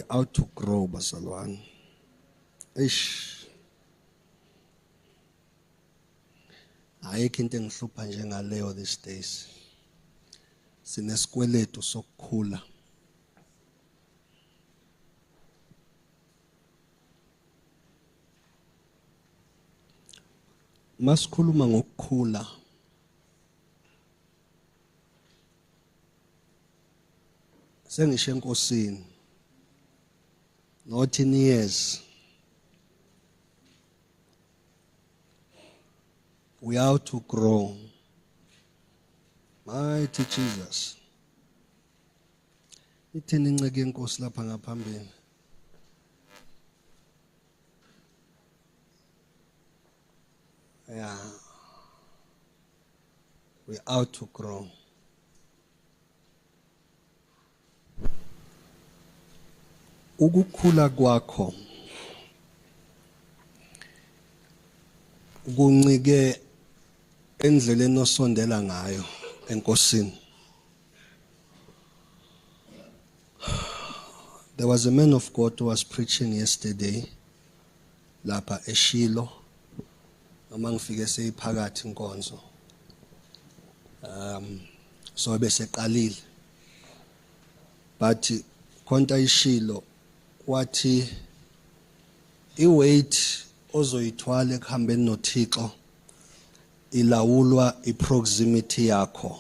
Out to grow, bazalwane. Eish, ayikho into engihlupha njengaleyo these days. Sinesikweletu sokukhula. Masikhuluma ngokukhula, sengisho enkosini, not in years. We are to grow. Mighty Jesus. Ithini inceke yenkosi lapha ngaphambili? Yeah, we ought to grow. Ukukhula kwakho kuncike endleleni osondela ngayo enkosini. There was a man of God who was preaching yesterday lapha eShilo, noma ngifike seyiphakathi inkonzo, so bese qalile, but khonta ishilo wathi iweight ozoyithwala ekuhambeni noThixo ilawulwa iproximity yakho,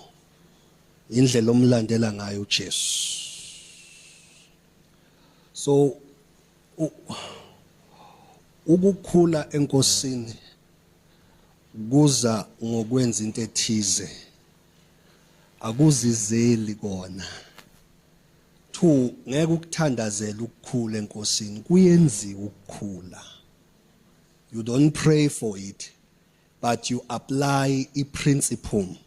indlela omlandela ngayo uJesu. So ukukhula enkosini kuza ngokwenza into ethize, akuzizeli kona. Two, ngeke ukuthandazela ukukhula enkosini, kuyenziwa ukukhula. You don't pray for it, but you apply a principle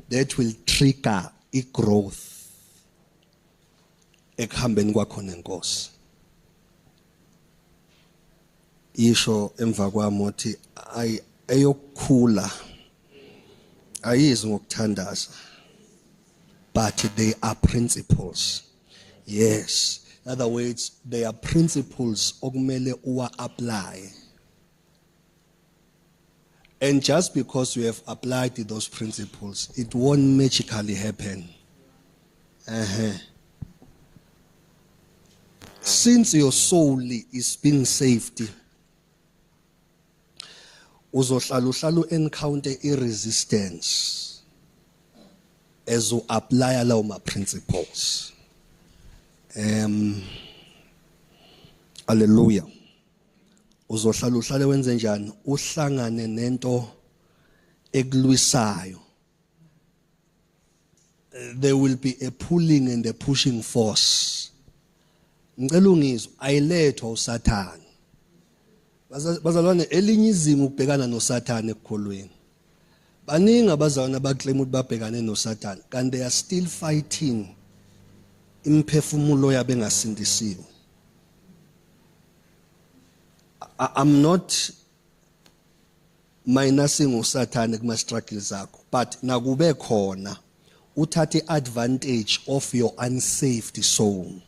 that will trigger i growth ekuhambeni kwakho nenkosi. Isho emva kwami uthi ay eyokukhula ayizi ngokuthandaza, but they are principles. Yes, in other words, they are principles okumele uwa apply, and just because you have applied those principles, it won't magically happen. Since your soul is being saved, uzohlala uhlala encounter i-resistance as you apply lawo ma principles. Hallelujah. Uzohlala uhlale wenze njani? Uhlangane nento ekulwisayo. There will be a pulling and a pushing force. Ngicela ungizwe, ayilethwa uSathane. Bazalwane, elinye izinga ukubhekana noSathane ekukholweni. Baningi abazalwane abaclaim ukuthi babhekane noSathane, kanti they are still fighting imphefumulo yabo engasindisiwe. I'm not minusing uSathane kuma struggles akho, but nakube khona uthathe advantage of your unsaved soul.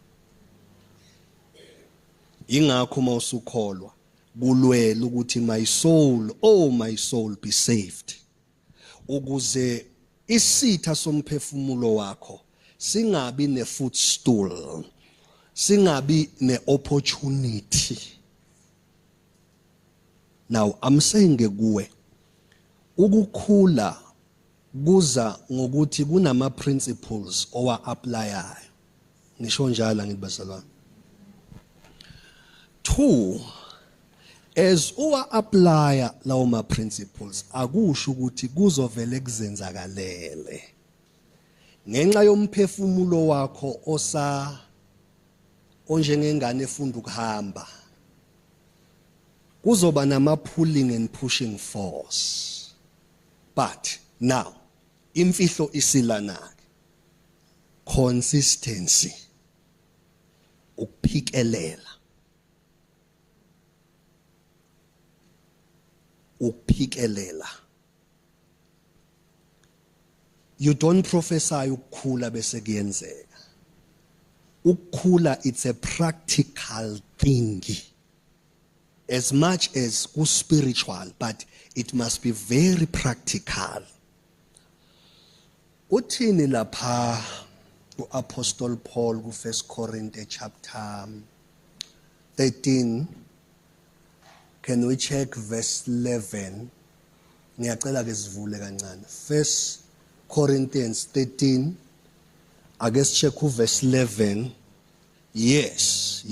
Ingakho mawusukholwa kulwela ukuthi my soul, oh my soul, be saved, ukuze isitha somphefumulo wakho singabi ne footstool, singabi ne opportunity. Now I'm saying ke kuwe, ukukhula kuza ngokuthi kunama principles owa applyayo. Ngisho njalo ngithi bazalwane, two, as uwa applya lawo ma principles, akusho ukuthi kuzovele kuzenzakalele ngenxa yomphefumulo wakho osa onjengengane efunda ukuhamba. Kuzoba nama pulling and pushing force, but now imfihlo isilana ke, consistency, ukuphikelela, ukuphikelela. You don't prophesy ukukhula bese kuyenzeka. Ukukhula, it's a practical thing as much as ku spiritual, but it must be very practical. Uthini lapha uApostle Paul ku 1 Corinthians chapter 13? Can we check verse 11? Ngiyacela ke sivule kancane. 1 Corinthians 13, ake sicheck uverse 11. Yes,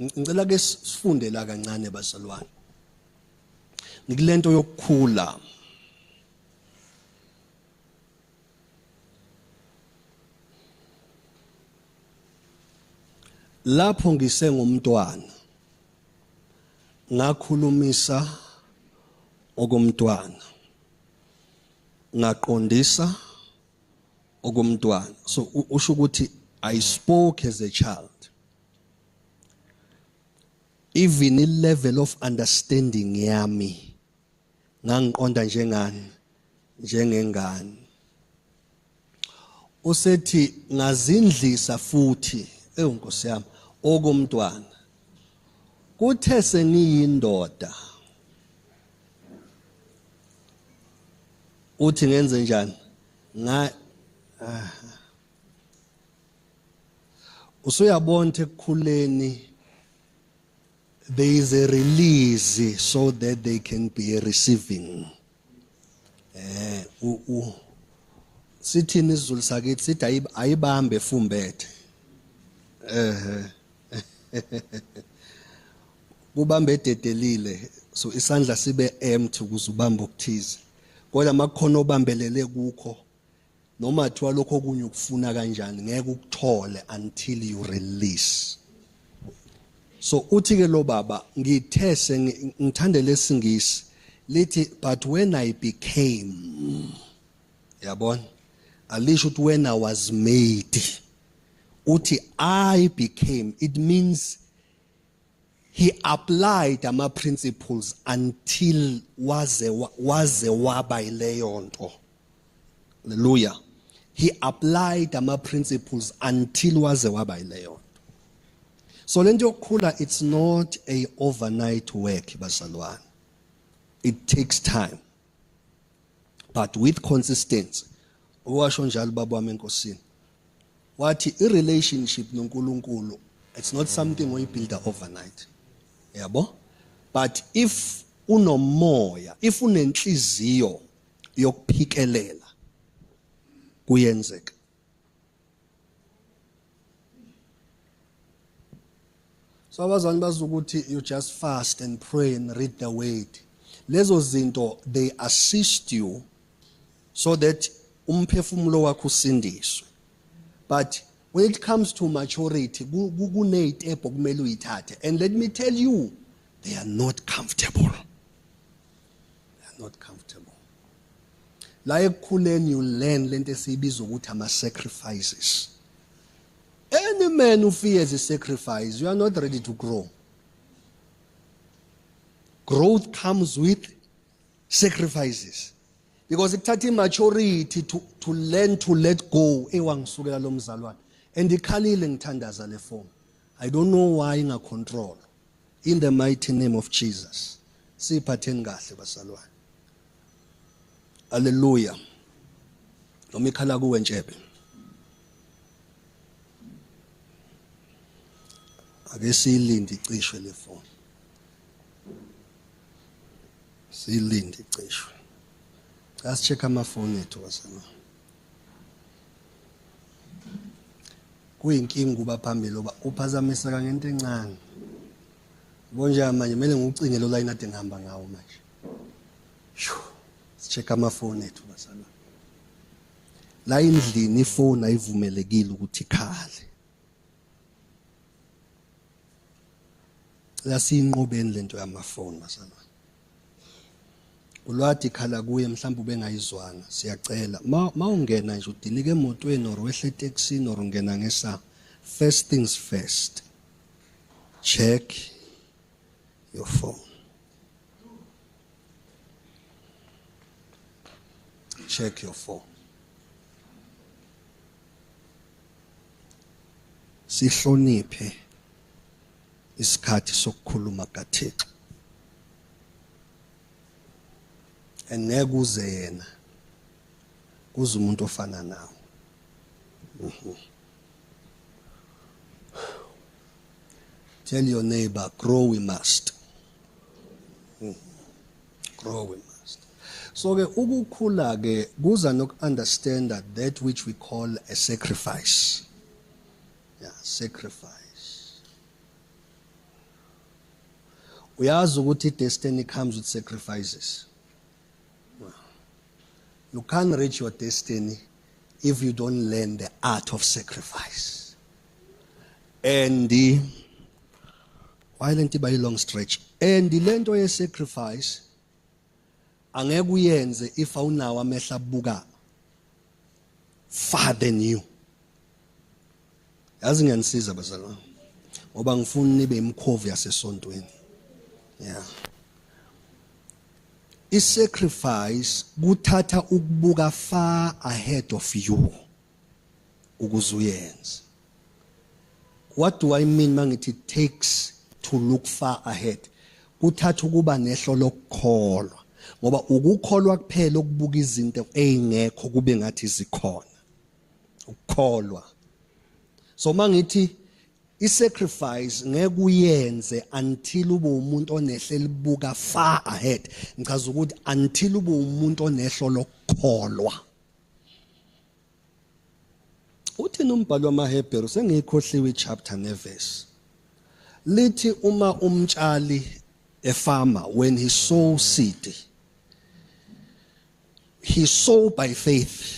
ngicela ke sifunde la kancane, bazalwane, ngikulento yokukhula. Lapho ngisengumntwana, ngakhulumisa okomntwana, ngaqondisa okomntwana. So usho ukuthi I spoke as a child, even i level of understanding yami ngangiqonda njengani, njengengane. Usethi ngazindlisa futhi, ewu Nkosi yami, okomntwana. Kuthe sengiyindoda, uthi ngenze njani? Nga usuyabona ekukhuleni there is a release so that they can be a receiving. U sithini isiZulu sakithi? Sithi ayibambe fumbethe. Kubambe ededelile, so isandla sibe empty ukuze ubambe okuthize, kodwa makukhona obambelele kukho, noma thiwa lokho okunye ukufuna kanjani, ngeke ukuthole until you release. So uthi ke lo baba, ngithe ngithande lesingisi lithi, "But when I became," yabona, alisho ukuthi "when I was made", uthi "I became". It means he applied ama principles until waze waba yileyo nto. Hallelujah. He applied ama principles until waze waba yileyo nto. So lento yokukhula, it's not a overnight work, bazalwane. It takes time, but with consistency. Owasho njalo baba wami enkosini, wathi i relationship noNkulunkulu, it's not something oyibuilda overnight, yabo, but if unomoya, if unenhliziyo yokuphikelela, kuyenzeka. So abazali bazi ukuthi you just fast and pray and read the word. Lezo zinto, they assist you so that umphefumulo wakho usindiswe, but when it comes to maturity, kunezitephu okumele uyithathe, and let me tell you, they are not comfortable. They are not comfortable. La ekukhuleni you learn lento esiyibiza ukuthi ama sacrifices. Any man who fears a sacrifice, you are not ready to grow. Growth comes with sacrifices, because ikuthatha immaturity to learn to let go. Ewangisukela lo mzalwane and ikhalile ngithandaza le phone. I don't know why inga control. In the mighty name of Jesus, siphatheni kahle, bazalwane. Hallelujah. Noma ikhala kuwe, ntshebe, ake siyilinde icishwe le phone, siyilinde icishwe. Cha, sicheck amafoni ethu, bazalwane. Kuyinkinga kuba phambili oba uphazamiseka ngento encane bonje. Manje kumele ngikucinge lo line ade ngihamba ngawo manje. Shu, sicheck amafoni ethu, bazalwane. La endlini ifoni ayivumelekile ukuthi ikhale. La siyinqobeni lento yamafoni, bazalwane. Ulwathi ikhala kuye, mhlawumbe ubengayizwanga. Siyacela, mawungena nje, udilike emotweni or wehle etekisini or ungena ngesango, first things first, check your phone, check your phone. Sihloniphe isikhathi sokukhuluma kaThixo. And ngeke uze yena kuze umuntu ofana nawe. Tell your neighbor, grow we must. Grow we must. So ke ukukhula ke kuza noku-understand that which we call a sacrifice. Yeah, sacrifice. Uyazi ukuthi destiny comes with sacrifices. You can't reach your destiny if you don't learn the art of sacrifice. And the why lento iba long stretch? And lento ye sacrifice angeke uyenze if awunawo amehla abuka far than you. Yazi ngiyanisiza bazalwane. Ngoba ngifuna nibe imkhovu yasesontweni. Yeah. I-sacrifice kuthatha ukubuka far ahead of you ukuze uyenze. What do I mean mangithi it takes to look far ahead? Kuthatha ukuba nehlo lokukholwa, ngoba ukukholwa kuphela okubuka izinto ezingekho kube ngathi zikhona. Ukukholwa. So mangithi i-sacrifice ngeke uyenze until ube umuntu onehle elibuka far ahead, ngichaza ukuthi until ube umuntu onehlo lokukholwa. Uthi nombhalo wamaHebheru, sengiyikhohliwe ichapter neverse, lithi uma umtshali, a farmer, when he sow seed, he sow by faith.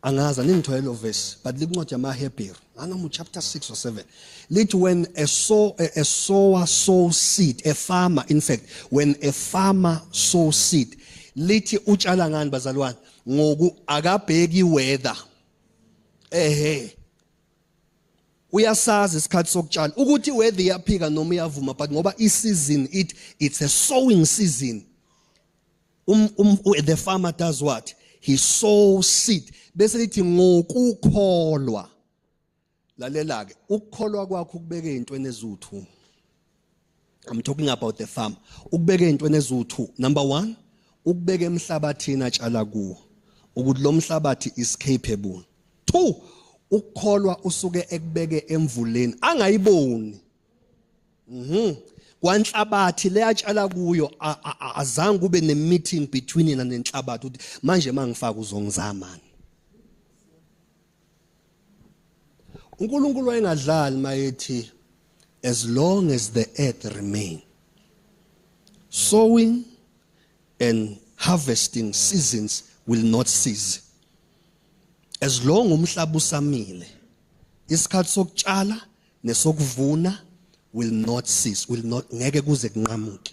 Angazi aningithole lo verse, but lincwadi yamaHebheru nganoma chapter 6 or 7, lithi when a sower sow seed, a farmer in fact, when a farmer sow seed, lithi utshala ngani bazalwane? Ngoku akabheki weather. Ehe, uyasazi isikhathi sokutshala ukuthi weather iyaphika noma iyavuma, but ngoba i-season it's a sowing season, the farmer does what? He sows seed. Bese lithi ngokukholwa. Lalela ke, ukukholwa kwakho ukubeke ezintweni eziwu2. I'm talking about the farm. Ukubeke ezintweni eziwu2. Number 1, ukubeke emhlabathini atshala kuwo, ukuthi lo mhlabathi is capable. 2, ukukholwa usuke ekubeke emvuleni angayiboni. Kwanhlabathi leyatshala kuyo, azange kube ne meeting between yena nenhlabathi ukuthi manje mangifaka uzongizama. uNkulunkulu wayengadlali mayethi as long as the earth remain, sowing and harvesting seasons will not cease. As long umhlaba usamile, isikhathi sokutshala nesokuvuna will not cease, will not, ngeke kuze kunqamuke.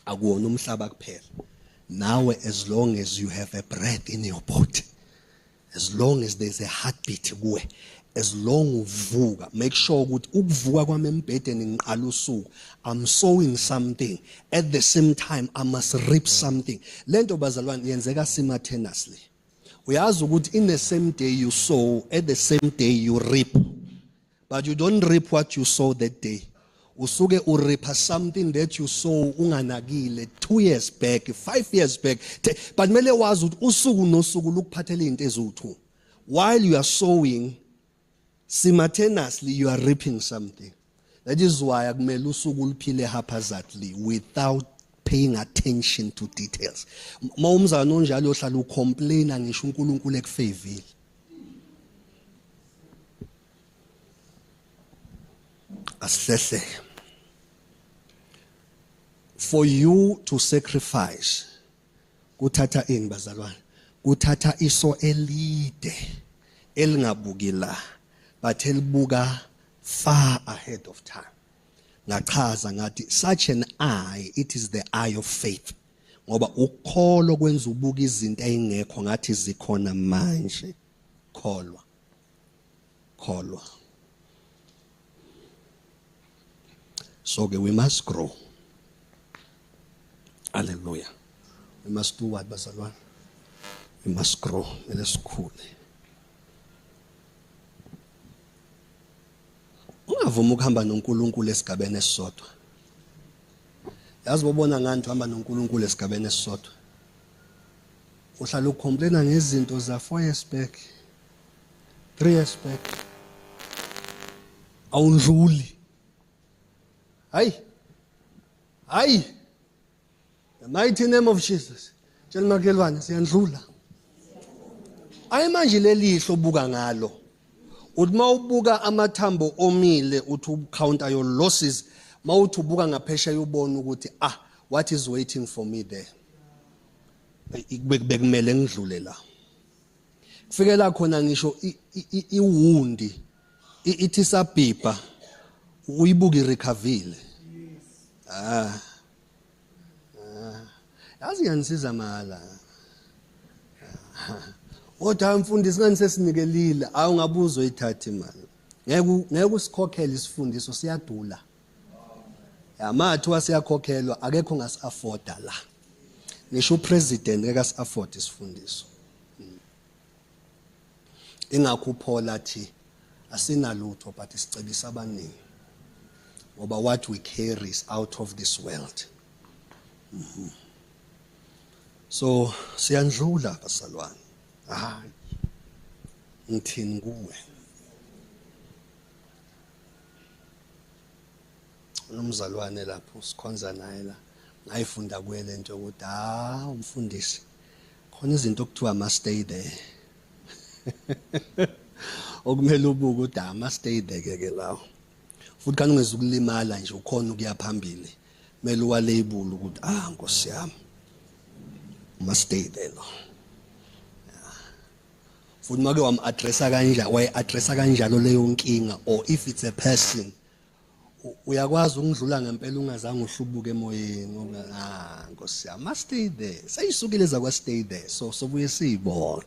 Akuwona umhlaba kuphela, nawe as long as you have a breath in your body, as long as there's a heartbeat kuwe, as long uvuka, make sure ukuthi ukuvuka kwami embhedeni ngiqala usuku, I'm sowing something, at the same time I must reap something. Lento bazalwane yenzeka simultaneously. Uyazi ukuthi in the same day you sow, at the same day you reap, but you don't reap what you sow that day. Usuke ureapa something that you sow unganakile 2 years back, 5 years back, but kumele wazi ukuthi usuku nosuku lukuphathela izinto eziwu2. While you are sowing, simultaneously you are reaping something. That is why akumele usuku uliphile haphazardly without paying attention to details. Ma umzana onjalo ohlala ucomplaina ngisho uNkulunkulu ekufavile. Asihlehle. For you to sacrifice kuthatha ini bazalwane? Kuthatha iso elide elingabuki la, but elibuka far ahead of time. Ngachaza ngathi such an eye, it is the eye of faith, ngoba ukholo kwenza ubuka izinto ezingekho ngathi zikhona manje. Kholwa, kholwa. So ke we must grow. Hallelujah. We must do what bazalwane? We must grow. Mele sikhule. Ungavumi ukuhamba noNkulunkulu esigabeni esisodwa. Yazi bobona ngani uhamba noNkulunkulu esigabeni esisodwa. Uhlala ucomplaina ngezinto za 4 years back, 3 years back. Awundluli. Hayi. Hayi. The mighty name of Jesus. Tshela makhelwane siyandlula. Ayi manje lelihlo obuka ngalo. Uthi mawubuka amathambo omile uthi ucounter your losses mawuthi ubuka ngaphesheya ubona ukuthi ah what is waiting for me there. Bekumele ngidlule la. Kufikela khona ngisho iwundi ithi sabhibha uyibuka irecovile. Ah. Ah. Yazi ngiyanisiza mahala. Kodwa mfundisi ngani sesinikelile awu ngabuzo ithatha imali. Ngeke ngeke usikhokhele isifundiso siyadula. Yamathiwa siyakhokhelwa akekho ngasi afforda la. Ngisho upresident ngeke asi afford isifundiso. Ingakho uPaul athi asinalutho but sicebisa abaningi ngoba what we carry is out of this world. Mm -hmm. So siyandlula basalwane. Hayi. Ngithini kuwe? Unomzalwane lapho sikhonza naye la. Ngayifunda kuye lento yokuthi ah umfundisi khona izinto okuthiwa must stay there. Okumele ubuke ukuthi ah must stay there ke ke lawo. Futhi kanti ungezukulimala nje ukhona ukuya phambili. Kumele uwalabel ukuthi ah Nkosi yami must stay there lo. Futhi make wam-addressa kanjalo wayi-addressa kanjalo leyo nkinga or if it's a person uyakwazi ukundlula ngempela ungazange uhlubuke emoyeni ah Nkosi yami must stay there seyisukile zakwa stay there so sobuye siyibona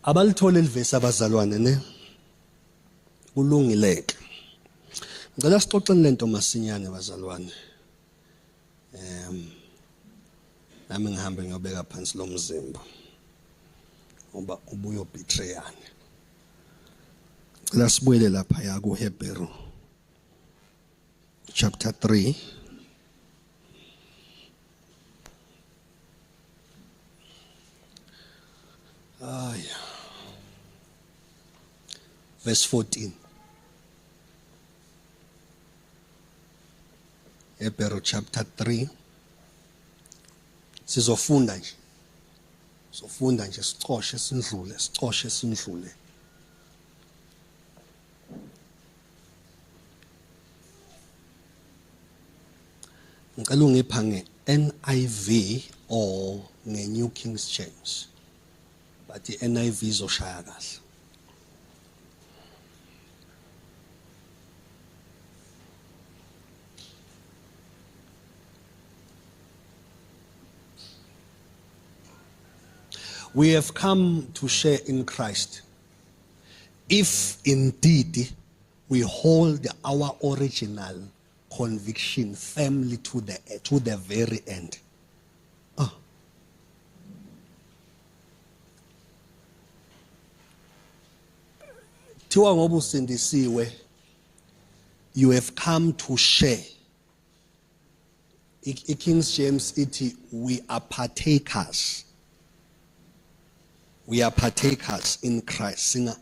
abalithole livesi abazalwane ne kulungileke ngicela sixoxeni lento masinyane bazalwane nami ngihambe ngiyobeka phansi lo mzimba ngoba ubuyobetrayana. Cela sibuyele lapha ya kuHebheru chapter 3. Ay. Verse 14. Hebheru chapter 3. Sizofunda nje. Sofunda nje sicoshe sindlule, sicoshe sindlule. Ngicela ungipha nge-NIV or nge-New King James. But i-NIV izoshaya kahle. We have come to share in Christ if indeed we hold our original conviction firmly to the very end. Ah. Thiwa ngoba usindisiwe you have come to share. I-King James ithi we are partakers. We are partakers in Christ. Singa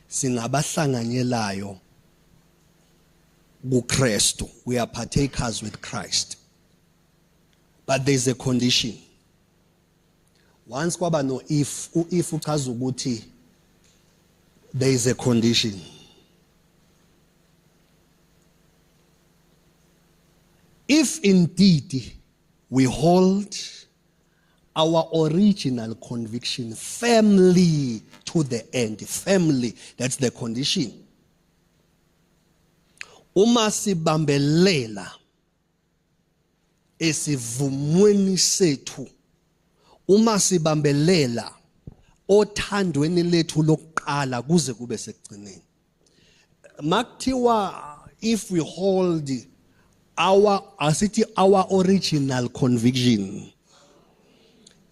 singabahlanganyelayo kuKristu. We are partakers with Christ. But there is a condition. Once kwaba no if, u if uchaza ukuthi there is a condition. If indeed we hold our original conviction firmly to the end, firmly, that's the condition. Uma sibambelela esivumweni sethu, uma sibambelela othandweni lethu lokuqala kuze kube sekugcineni. Makuthiwa if we hold our asithi our original conviction,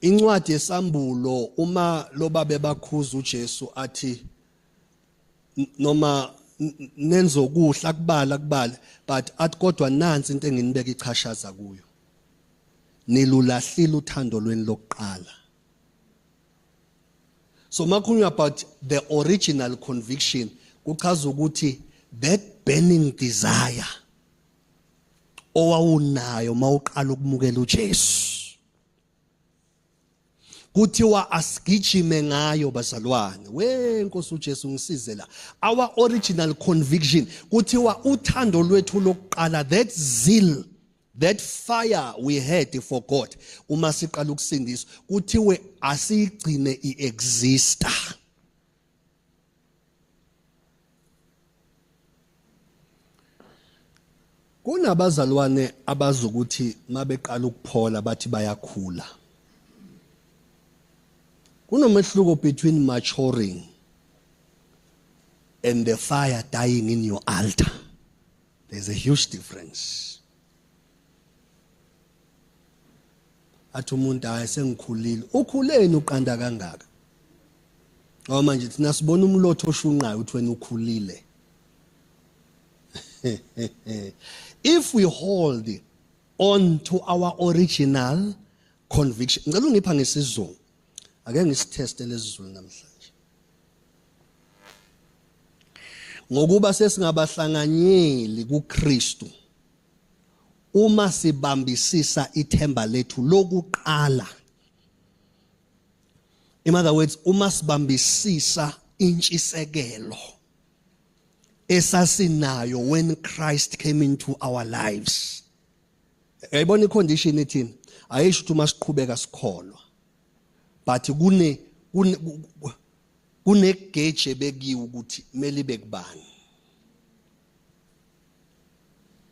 incwadi yesambulo uma lobabe bakhuza uJesu athi noma Nenzokuhle akubala kubala but athi kodwa nansi into enginibeka ichashaza kuyo. Nilulahlile uthando lweni lokuqala. So makhulunywa about the original conviction kuchaza ukuthi that burning desire owawunayo mawuqala ukumukela uJesu kuthiwa asigijime ngayo bazalwane. We Nkosi uJesu ngisize la. Our original conviction kuthiwa uthando lwethu lokuqala, that zeal, that fire we had for God uma siqala ukusindiswa, kuthiwe asiyigcine iexista. Kunabazalwane abazokuthi mabeqala ukuphola bathi bayakhula. Kunomehluko between maturing and the fire dying in your altar. There's a huge difference. Athi umuntu hayi sengikhulile. Ukhuleni uqanda kangaka? Ngoba manje thina sibona umlotho oshunqayo uthi wena ukhulile. If we hold on to our original conviction, ngicela ungipha ngesizungu. Ake ngisitheste lesizulu namhlanje. Ngokuba sesingabahlanganyeli kuKristu uma sibambisisa ithemba lethu lokuqala. In other words, uma sibambisisa intshisekelo esasinayo when Christ came into our lives. Uyayibona icondition ethini? Ayisho ukuthi uma siqhubeka sikholwa, but kune kunegeje bekiwe ukuthi kumele ibe kubani.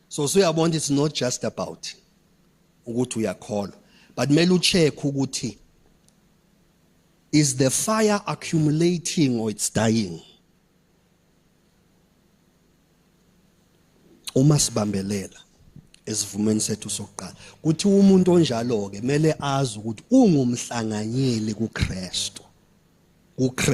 So suyabona it's not just about ukuthi uyakholwa, but kumele ucheck ukuthi is the fire accumulating or it's dying. Uma sibambelela esivumeni sethu sokuqala, kuthi umuntu onjalo ke kumele azi ukuthi ungumhlanganyeli kuKristu.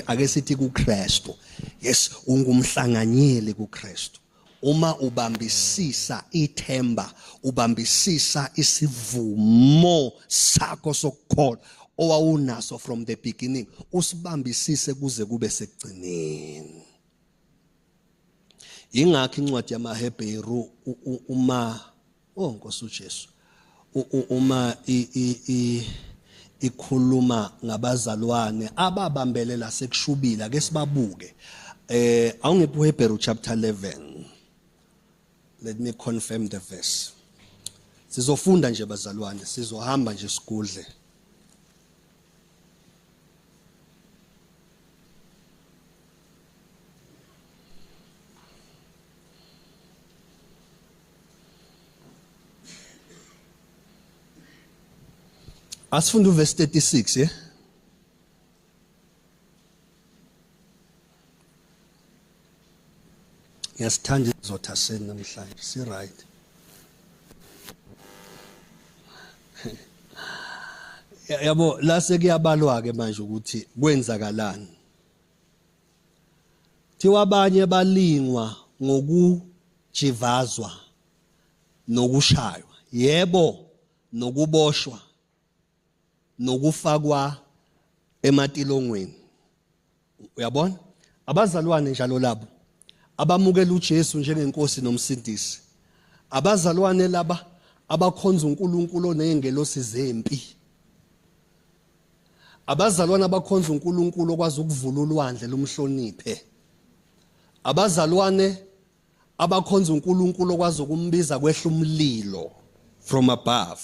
Ake sithi kuKristu. Yes, ungumhlanganyeli kuKristu. Uma ubambisisa ithemba, ubambisisa isivumo sakho sokukholwa owawunaso from the beginning, usibambisise kuze kube sekugcineni. Ingakho incwadi yamaHebheru uma oh Nkosi uJesu uma ikhuluma ngabazalwane ababambelela sekushubile, ake sibabuke. Awungiphi uHebheru chapter 11. Let me confirm the verse. Sizofunda nje bazalwane, sizohamba nje sigudle. Asifunde uverse 36 eh. Ngiyasithanda izotha seni namhlanje, si right. Yabo la sekuyabalwa ke manje ukuthi kwenzakalani. Thiwa abanye balingwa ngokujivazwa nokushaywa, yebo, nokuboshwa nokufakwa ematilongweni. Uyabona, abazalwane njalo labo abamukela uJesu njengenkosi nomsindisi, abazalwane laba abakhonza uNkulunkulu onezingelosi zempi, abazalwane abakhonza uNkulunkulu okwazi ukuvula ulwandle lumhloniphe, abazalwane abakhonza uNkulunkulu okwazi ukumbiza kwehla umlilo from above.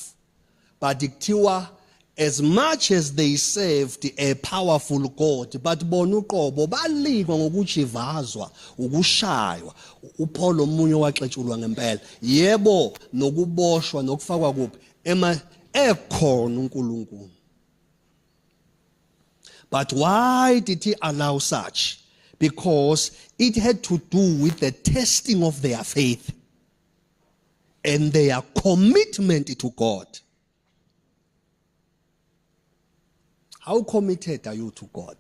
But kuthiwa as much as they served a powerful God, but bona uqobo balikwa ngokujivazwa, ukushaywa. UPaul omunye owaxetshulwa ngempela, yebo, nokuboshwa nokufakwa kuphi ema ekhona uNkulunkulu. But why did he allow such? Because it had to do with the testing of their faith and their commitment to God. How committed are you to God?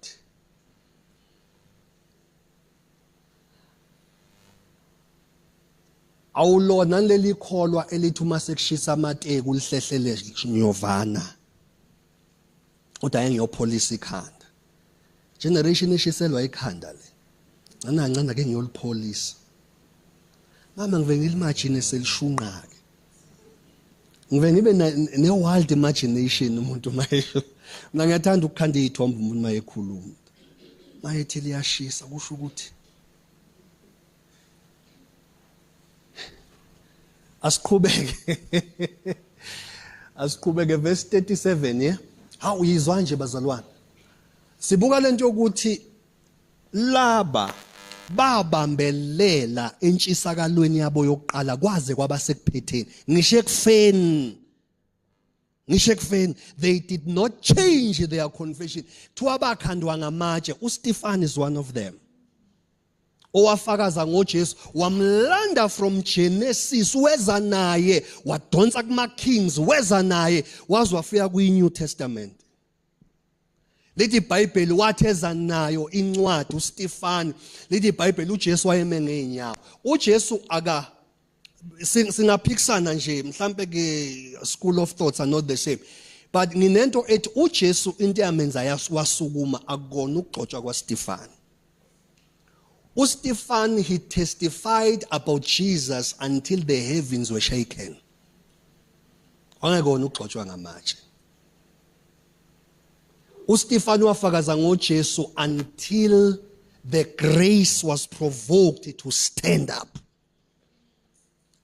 Awulona leli kholwa elithi uma sekushisa amateku lihlehlele nyovana. Kodwa ake ngiyopholisa ikhanda. Generation eshiselwa ikhanda le. Ncane kancane ake ngiyolipholisa. Mama ngive ngilimagine selishunqa-ke. Ngive ngibe ne-wild imagination umuntu mayesho. Mina ngiyathanda ukukhanda iy'thombe umuntu mayekhuluma. Mayethi liyashisa kusho ukuthi Asiqhubeke. Asiqhubeke verse 37 ye. Hawu uyizwa nje bazalwane. Sibuka lento yokuthi laba babambelela entshisakalweni yabo yokuqala kwaze kwaba sekuphetheni ngisho ekufeni ngisho ekufeni they did not change their confession kuthiwa bakhandwa ngamatshe uStefan is one of them owafakaza ngoJesu wamlanda from Genesis weza naye wadonsa kuma Kings weza naye waze wafika kwi New Testament lithi iBhayibheli wathi eza nayo incwadi uStefan lithi iBhayibheli uJesu wayeme ngeenyawo uJesu aka singaphikisana nje mhlambe ke school of thoughts are not the same but nginento ethi uJesu into yamenza wasukuma akukona ukugxotshwa kwaStefan uStefan he testified about Jesus until the heavens were shaken wangekona ukugxotshwa ngamatshe uStefan wafakaza ngoJesu until the grace was provoked to stand up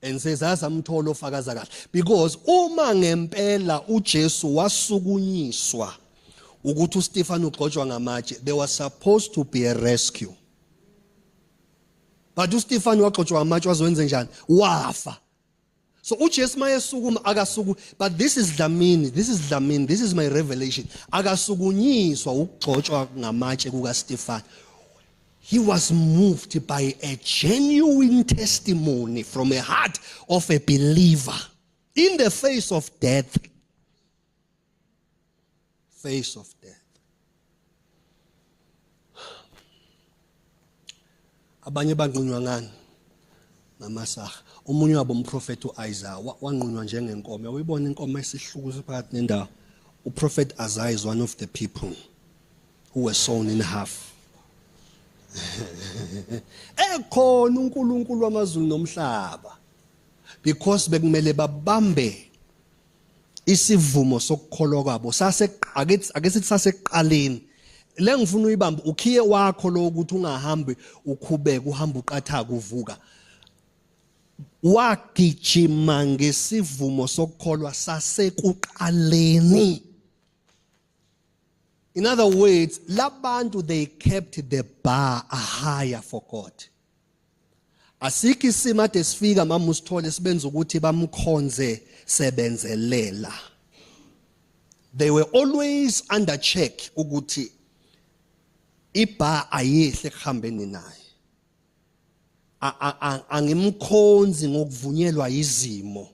and sezazamthola ofakaza kahle because uma ngempela uJesu wasukunyiswa ukuthi uStefan ugxotshwa ngamatshe there was supposed to be a rescue but uStefan wagxotshwa ngamatshe wazowenze njani wafa so uJesu mayesukuma akasuku but this is Dlamini this is Dlamini this is my revelation akasukunyiswa ukugxotshwa ngamatshe kukaStefan He was moved by a genuine testimony from a heart of a believer in the face of death. Face of death. Abanye banqunywa ngani? Ngamasaha. Omunye wabo umprofeti uIsaiah wanqunywa njengenkomo. Uyibona inkomo esihluku phakathi nendawo. Uprofeti Isaiah is one of the people. who were sawn in half ekhona uNkulunkulu wamazulu nomhlaba because bekumele babambe isivumo sokukholwa kwabo saseqakethi ake sithi sasekuqaleni le ngifuna uyibambe ukhiye wakho lo ukuthi ungahambi ukhubeke uhamba uqathaka uvuka wagijima ngesivumo sokukholwa sasekuqaleni In other words, labantu they kept the bar higher for God. Asikho isimo ade sifika mama usithole sibenza ukuthi bamkhonze sebenzelela. They were always under check ukuthi ibar ayehle kuhambeni naye. Angimkhonzi ngokuvunyelwa izimo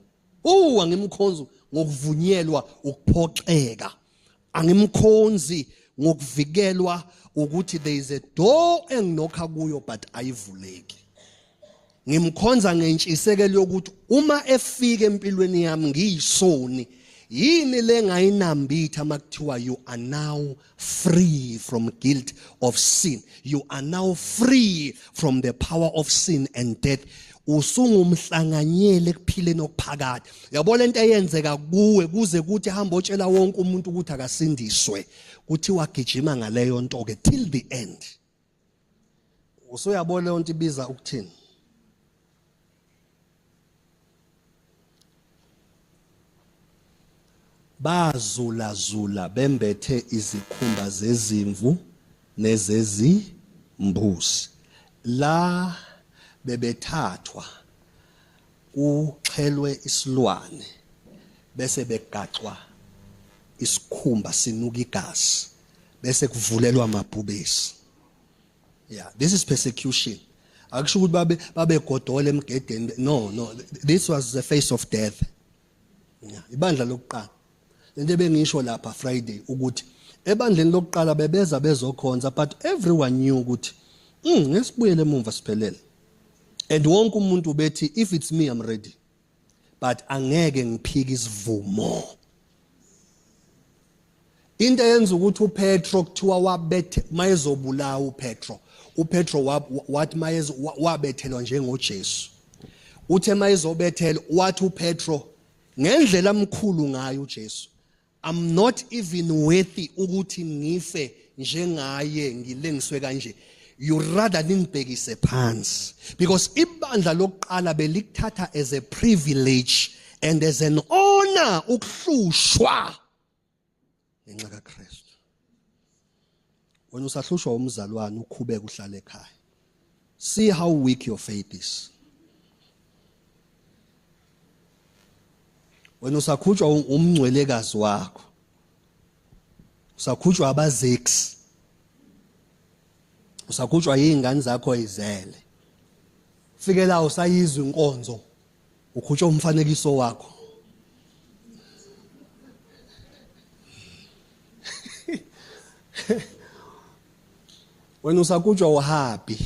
angimkhonzi ngokuvunyelwa ukuphoxeka angimkhonzi ngokuvikelwa ukuthi there is a door enginokha kuyo but ayivuleki ngimkhonza ngentshisekelo yokuthi uma efika empilweni yami ngiyisoni yini lengayinambitha makuthiwa you are now free from guilt of sin you are now free from the power of sin and death usungumhlanganyeli ekuphileni okuphakade yabo lento eyenzeka kuwe kuze kuthi hamba otshela wonke umuntu ukuthi akasindiswe kuthiwa gijima ngaleyo nto ke till the end usuyabona leyo nto ibiza ukuthini Bazulazula bembethe izikhumba zezimvu nezezimbuzi. La bebethathwa kuxhelwe isilwane bese begaxwa isikhumba sinuka igazi bese kuvulelwa amabhubesi. Yeah, this is persecution. Akusho ukuthi babe babegodola emgedeni. No, no, this was the face of death. Yeah, ibandla lokuqala. Lento ebengisho lapha Friday ukuthi ebandleni lokuqala bebeza bezokhonza but everyone knew ukuthi ngesibuyele emumva siphelele. And wonke umuntu ubethi if it's me I'm ready. But angeke ngiphike isivumo. Into eyenza ukuthi uPetro kuthiwa wabethe mayezobulawa uPetro. uPetro wathi mayezo wabethelwa njengoJesu. Uthe mayezobethelwa wathi uPetro ngendlela amkhulu ngayo uJesu I'm not even worthy ukuthi ngife njengaye ngilengiswe kanje you rather ningibhekise phansi because ibandla lokuqala belikuthatha as a privilege and as an honor ukuhlushwa ngenxa kaKristu. Wena usahlushwa umzalwane ukhubeka uhlale ekhaya. See how weak your faith is. Wena usakhutshwa umngcwelekazi wakho. Usakhutshwa abazeks. Usakhutshwa izingane zakho izele. Fikela usayizwa inkonzo. Ukhutshwa umfanekiso wakho. Wena usakutshwa uhappy.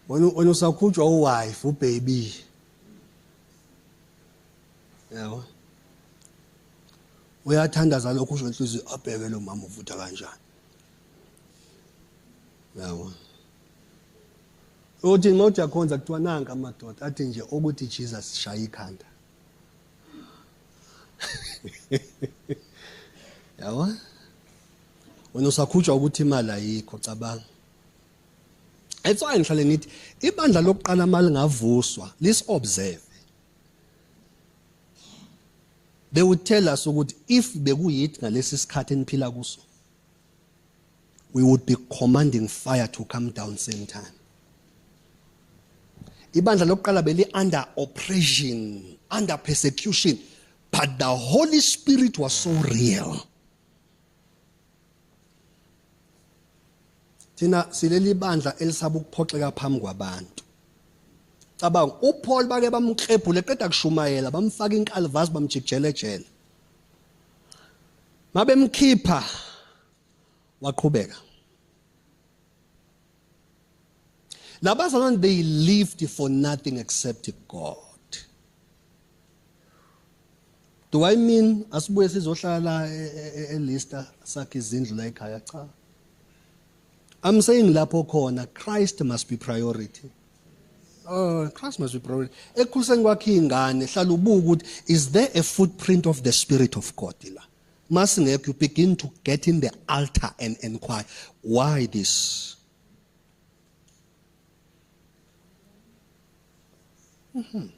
Wena usakhutshwa uwife ubaby. Yabo. Uyathandaza lokhu usho inhliziyo abheke lo mama uvutha kanjani. Yabo. Uthi uma uyakhonza kuthiwa nanka amadoda athi nje ukuthi Jesus shaya ikhanda. Yabo? Wena usakhutshwa ukuthi imali ayikho cabanga. That's why ngihlale ngithi ibandla lokuqala malingavuswa lis observe. They would tell us ukuthi if bekuyithi ngalesi sikhathi eniphila kuso we would be commanding fire to come down same time. Ibandla lokuqala beli under oppression, under persecution, but the Holy Spirit was so real. Thina sileli bandla elisaba ukuphoxeka phambi kwabantu. Cabanga uPaul bake bamklebhule eqeda kushumayela bamfaka inkalvazi bamjikijela ejele. Mabemkhipha waqhubeka. Labazalwane they lived for nothing except God. Do I mean asibuye sizohlala la eLista sakhe izindlu la ekhaya cha. I'm saying lapho khona Christ must be priority. Oh, Christ must be priority. Ekukhuliseni kwakhe ingane hlala ubuka ukuthi is there a footprint of the spirit of God la? Masingekho you begin to get in the altar and inquire why this? Mhm.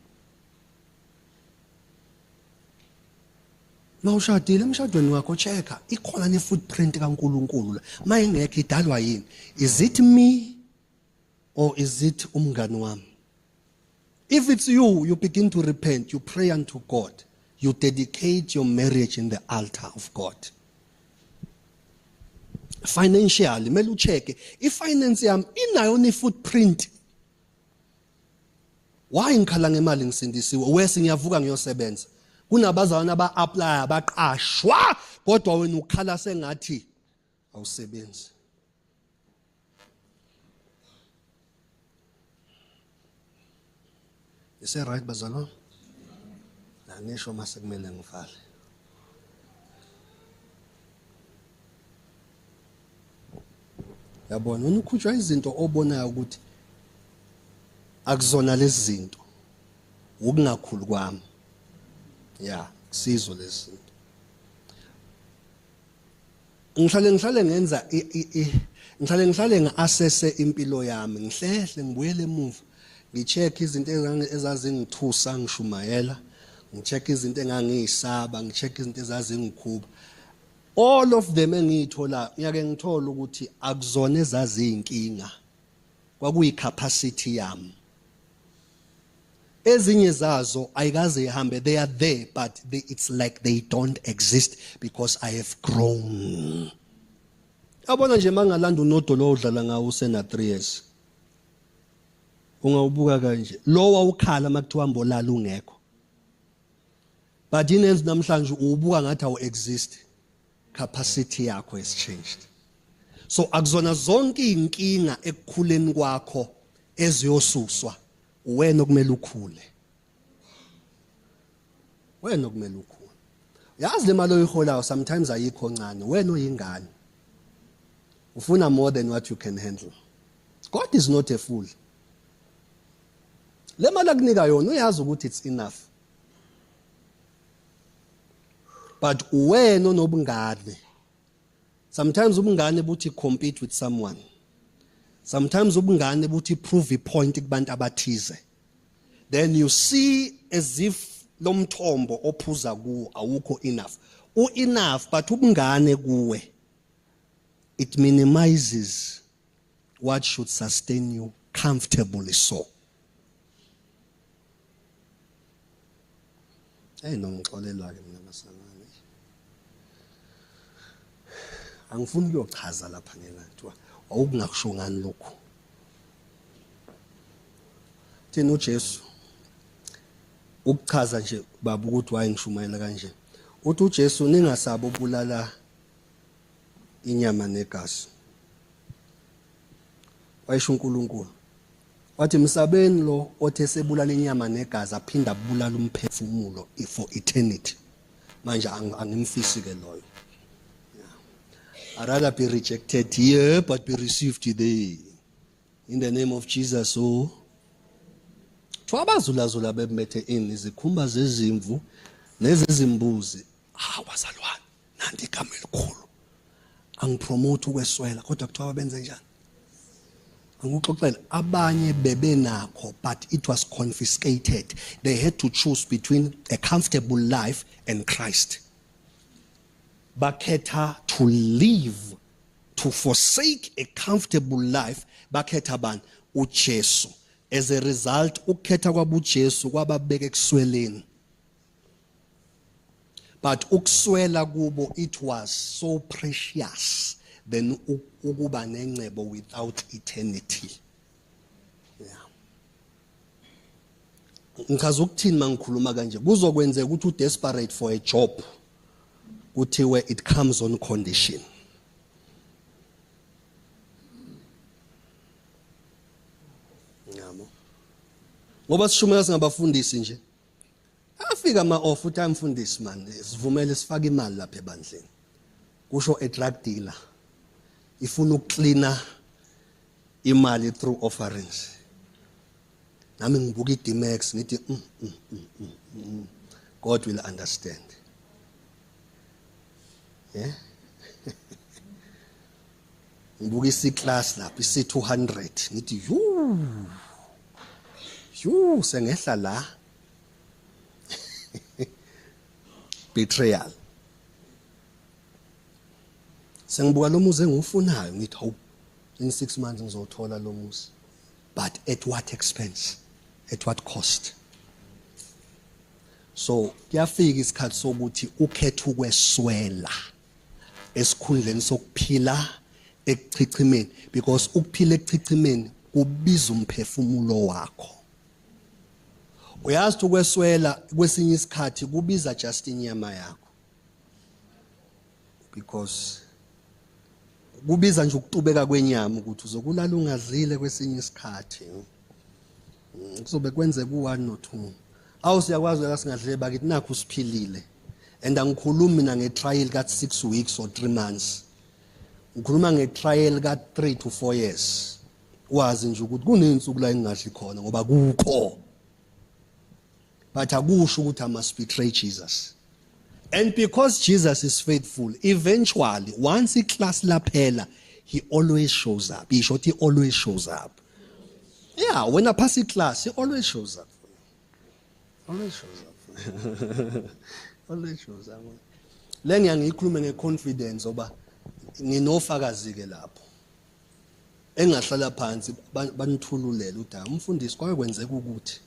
Mawushadile emshadweni wakho checka ikhona ne footprint kaNkuluNkulu la. Mayingekho idalwa yini? Is it me or is it umngani wami? If it's you, you begin to repent, you pray unto God, you dedicate your marriage in the altar of God. Financially, mele ucheck i-finance yami inayo ni footprint. Why ngikhala ngemali ngisindisiwe? Wese ngiyavuka ngiyosebenza. Kunabazalwane aba-apply abaqashwa kodwa wena ukhala sengathi awusebenzi. Ise right bazalwane? Angisho mase kumele ngivale. Yabona wena ukhutshwa izinto obonayo ukuthi akuzona lezi zinto ukungakhulu kwami. Ya, kusizo lezi zinto. Ngihlale ngihlale ngenza ngihlale ngihlale ngi-assesse impilo yami ngihlehle ngibuyele emuva ngi-check izinto ezazingithusa ngishumayela ngi-check izinto engangiyisaba ngi-check izinto ezazingikhuba all of them engiyithola ngiyake ngithola ukuthi akuzona ezaziyinkinga kwakuyi capacity yami ezinye zazo ayikaze ihambe they are there but they, it's like they don't exist because I have grown. Yabona nje mangalanda unodolo odlala ngawo usena 3 years ungawubuka kanje lo wawukhala makuthiwa mbolala ungekho but inenzi namhlanje uwubuka ngathi awu exist. Capacity yakho has changed. So akuzona zonke izinkinga ekukhuleni kwakho eziyosuswa uwena okumele ukhule. Wena okumele ukhule. Yazi le mali oyiholayo sometimes ayikho ncane, wena oyingane. Ufuna more than what you can handle. God is not a fool. Le mali akunika yona uyazi ukuthi it's enough. But uwena onobungane. Sometimes ubungane buthi compete with someone. Sometimes ubungane buthi prove a point kubantu abathize. Then you see as if lomthombo ophuza kuwo awukho enough. U enough but ubungane kuwe it minimizes what should sustain you comfortably so. Hey nongixolela ke mina basalwane. Angifuni ukuyochaza lapha ngena kuthiwa awukungakusho ngani lokhu. Thina uJesu ukuchaza nje baba ukuthi why ngishumayela kanje. Uthi uJesu ningasabi ubulala inyama negazi. Wayisho uNkulunkulu. Wathi msabeni lo othe sebulala inyama negazi aphinda abulala umphefumulo for eternity. Manje angimfisi ke loyo. I rather be rejected here but be received there. In the name of Jesus oh. Kuthiwa abazulazula bembethe ini izikhumba zezimvu nezezimbuzi. Hawu bazalwane. Nanti igama elikhulu. Angipromote ukweswela kodwa kuthiwa benze njani? Angikuxoxela abanye bebenakho but it was confiscated. They had to choose between a comfortable life and Christ. Bakhetha to live to forsake a comfortable life bakhetha bani uJesu as a result ukukhetha kwabo uJesu kwababeka ekusweleni but ukuswela kubo it was so precious than ukuba nengcebo without eternity yeah ngichaza ukuthini mangikhuluma kanje kuzokwenzeka ukuthi u desperate for a job kuthiwe it comes on condition yabo ngoba sishumela singabafundisi nje Afika ama off uthi amfundisi man sivumele sifake imali lapha ebandleni. Kusho a drug dealer. Ifuna ukucleaner imali through offerings. Nami ngibuka iDmax ngithi mm, mm, mm, mm, mm. God will understand. Yeah. Ngibuka isi class lapha isi 200 ngithi yu. Yu sengehla la. Betrayal. Sengibuka lo muzi engiwufunayo ngithi hawu in 6 months ngizowuthola lo muzi. But at what expense? At what cost? So kuyafika isikhathi sokuthi ukhethe ukweswela esikhundleni sokuphila ekuchichimeni because ukuphila ekuchichimeni kubiza umphefumulo wakho. Uyazi ukweswela kwesinye isikhathi kubiza just inyama yakho. Because kubiza nje ukutubeka kwenyama ukuthi uzokulala ungadlile kwesinye isikhathi. Kuzobe kwenzeka u1 no2. Awu siyakwazi la singadlile bakithi nakho siphilile. And angikhulumi mina ngetrial ka 6 weeks or 3 months. Ngikhuluma ngetrial ka 3 to 4 years. Wazi nje ukuthi kunensuku la engingadli khona ngoba kukho. But akusho ukuthi I must betray Jesus. And because Jesus is faithful, eventually once iclass laphela, he always shows up. He short he always shows up. Yeah, when I pass class, he always shows up. Always shows up. Always shows up. Le ngiyangikhulume ngeconfidence oba nginofakazi ke lapho. Engahlala phansi banithululele udaba. Umfundisi kwake kwenzeka ukuthi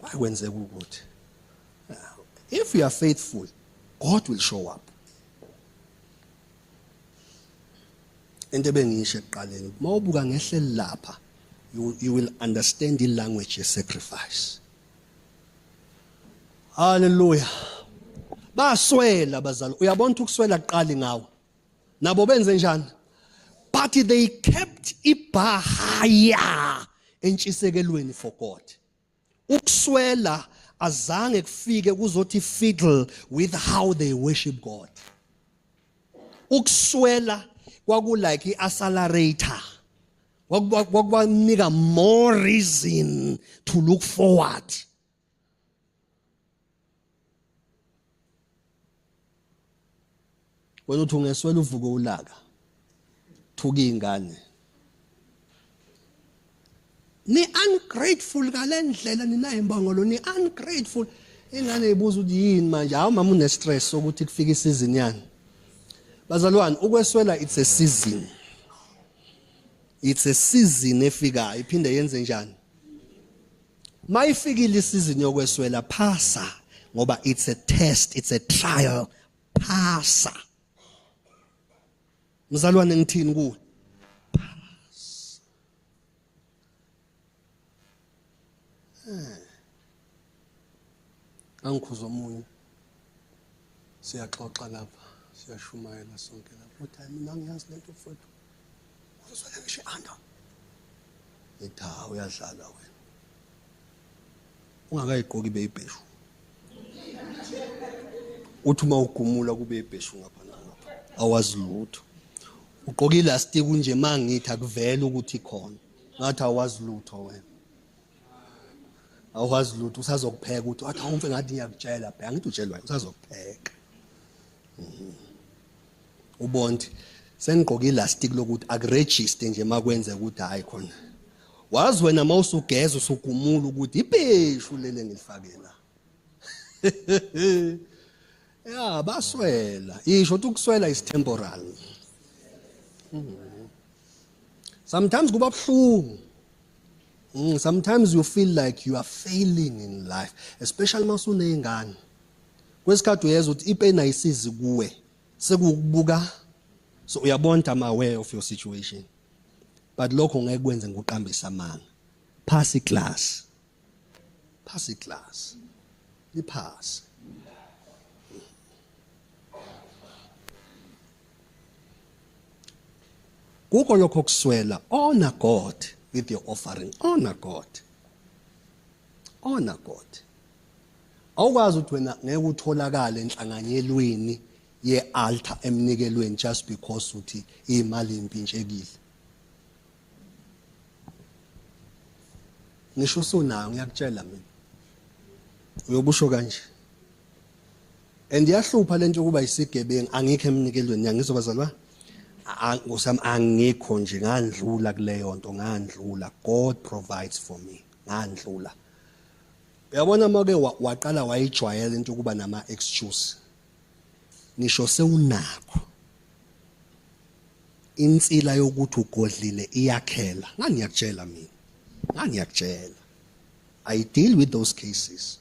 kwake kwenzeka ukuthi if you are faithful God will show up. Into ebengiyisho ekuqaleni mawubuka ngehleli lapha you will understand the language ye sacrifice. Hallelujah. Baswela bazali, uyabona ukuthi ukuswela kuqali ngawe. Nabo benze njani? But they kept ibar higher entshisekelweni for God. Ukuswela azange kufike kuzothi fiddle with how they worship God. Ukuswela kwaku like i-accelerator. Kwakubanika more reason to look forward. Wena uthi ungeswela uvuke ulaka. Thuka ingane. Ni ungrateful kalendlela ninayo imbongolo ni ungrateful. Ingane ibuza ukuthi yini manje? Hawu mama une stress sokuthi kufika isizini yani. Bazalwane ukweswela it's a season. It's a season efikayo iphinde yenze njani? Mayifikile isizini yokweswela phasa ngoba it's a test, it's a trial phasa. Mzalwane ngithini kuwe? Phasa. Eh. Angikhuza omunye. Siyaxoxa lapha, siyashumayela sonke lapha. Uthi hayi mina ngiyazi lento mfowethu. Uzoswela ngisho i-under. Ngithi hawu uyadlala wena. Ungakayigqoki beyibheshu. Uthi uma ugumula kube ibheshu ngapha nangapha. Awazi lutho. Ugqoka ilastic nje mangithi akuvele ukuthi khona. Ngathi awazi lutho wena. Awazi lutho usazokupheka uthi athi awumfe ngathi ngiyakutshela bheka ngithi utshelwa usazokupheka. Mhm. Ubonti sengigqoka ilastic lokuthi akuregister nje makwenzeka ukuthi hayi khona. Wazi wena mawusugeza usugumula ukuthi ibheshu lele ngilifake la. Ya baswela. Isho ukuthi ukuswela is temporal. Sometimes kuba buhlungu. Sometimes you feel like you are failing in life, especially masunezingane. Kwesikhathi uyezwa ukuthi ipain ayisizi kuwe. Sekukubuka so uyabona I'm aware of your situation. But lokho ngeke kwenze ngokuqambisa amanga. Pass iclass. Pass iclass. Liphase. Kukho lokho kuswela honor God with your offering. Honor God. Honor God. Awukwazi ukuthi wena ngeke utholakale enhlanganyelweni ye-altar emnikelweni just because uthi imali impintshekile. Ngisho usunayo ngiyakutshela mina. Uyobusho kanje. And iyahlupha lento yokuba isigebengu angikho emnikelweni ngiyangizwa bazalwa. Ngosami angikho nje ngandlula kuleyo nto ngandlula. God provides for me. Ngandlula. Uyabona make waqala wayijwayela into yokuba nama excuse. Ngisho sewunakho. Insila yokuthi ugodlile iyakhela. Ngangiyakutshela mina. Ngangiyakutshela. I deal with those cases.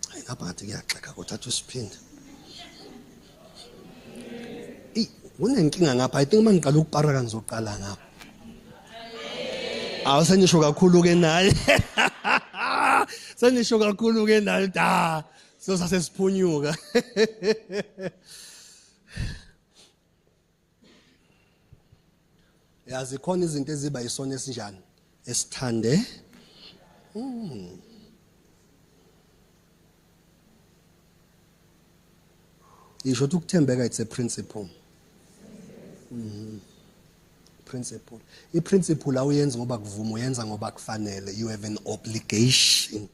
Hayi ngapha ngathi kuyaxega kodwa athi usiphinde. Eyi kunenkinga ngapha I think uma ngiqala ukuparaka ngizoqala ngapha. Awu senisho kakhulu ke naye. Senisho kakhulu ke naye da. So sasesiphunyuka. Yazi khona izinto eziba isona esinjani esithande. Isho ukuthi ukuthembeka it's a principle. Principle. I-principle awuyenzi ngoba kuvuma uyenza ngoba kufanele. You have an obligation.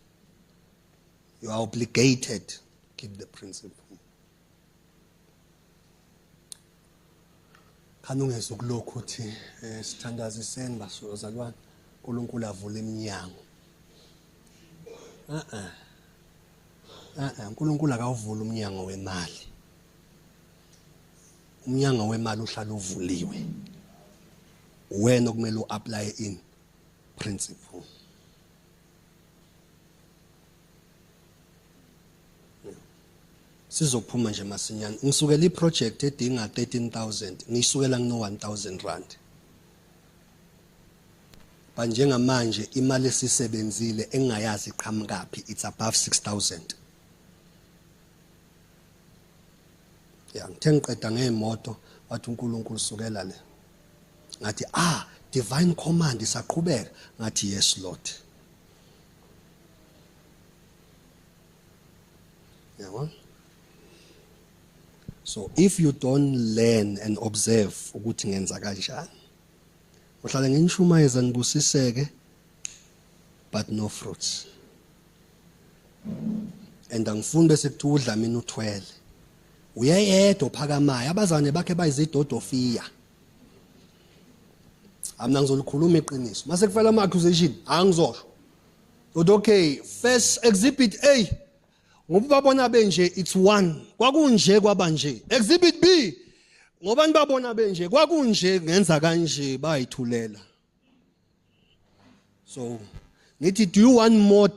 You are obligated to keep the principle. Khani ungeze ukulokhu uthi eh, sithandaziseni bazalwane uNkulunkulu avule iminyango. Eh. Eh, uNkulunkulu akawuvula umnyango wemali. Umnyango wemali uhlala uvuliwe. Wena okumele uapply in principle. Sizophuma nje masinyane. Ngisukela iproject edinga 13000, ngiyisukela ngino 1000 rand. Ba njengamanje imali esisebenzile engingayazi iqhamukaphi, it's above 6000. Ya, ngithe ngiqeda ngemoto wathi uNkulunkulu sukela le. Ngathi ah, divine command isaqhubeka. Ngathi yes Lord. Yabona? So if you don't learn and observe ukuthi ngenza kanjani, uhlale nginishumayeza nibusiseke but no fruits. And angifuni bese kuthiwa udla mina uthwele. Uyeyedwa ophakamayo, abazane bakhe bayizidodofiya. Amna ngizolikhuluma iqiniso. Mase kufela ama accusation, angizosho. Uthi okay, first exhibit A ngoba babona benje it's one. Kwakunje kwaba nje. Exhibit B ngoba nibabona benje kwakunje ngenza kanje bayithulela. So ngithi do you want more